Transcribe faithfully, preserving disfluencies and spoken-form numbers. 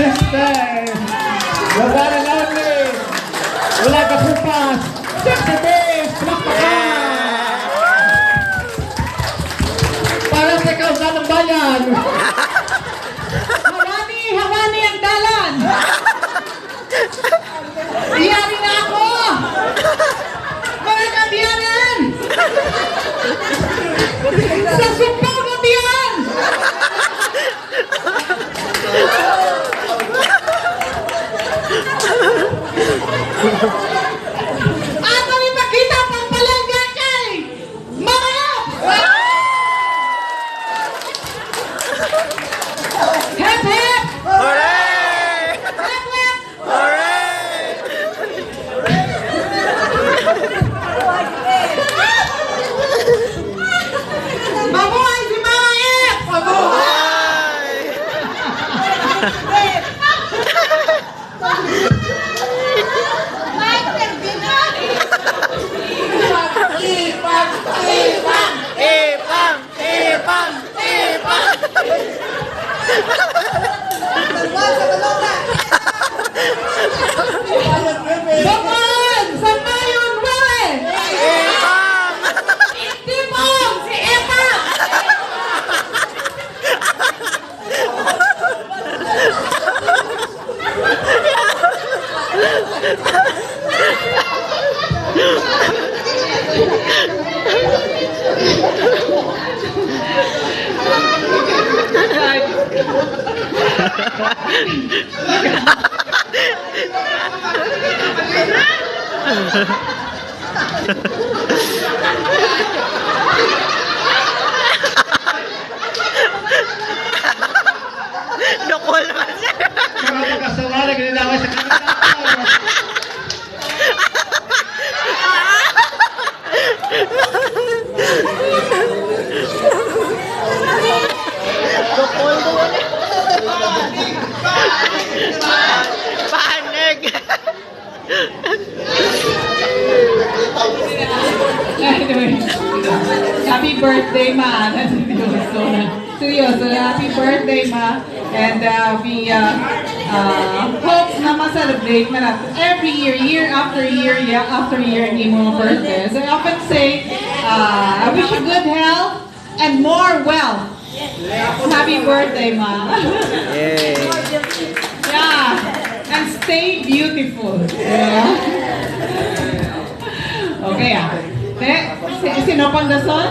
Sister, the one and only, wala ka supas, Sexy Beast, palakpakan! Para sa ikaw, Sanang Bayan! Hawani, hawani ang dalan! Yari na ako! Mga kaabyanan! Sa Subo, kaabyan! Aton ipakita ang palangga kay Mama Ep! Hep, hep! Hooray! Hep, hep! Hooray! Mabuhay si Mama Ep! Mabuhay! Ipang! Ipang! Ipang! Ipang! Bukon! Sangayon, Wele! Ipang! Tipong si Ipang! Dukol naman, sir. Mga magkasawala, ginilaway sa kanila. Dukol naman. Panig. Anyway, happy birthday, Ma. Seryoso. Seryoso, happy birthday, Ma. And uh, we uh, uh, hope na ma-celebrate man natin every year, year after year, year after year, ang imong birthday. So I often say, uh, I wish you good health, and more wealth. Happy birthday, Ma. Yay. Yeah. And stay beautiful. Yeah. Okay, ah. Te, si, sino pang dason?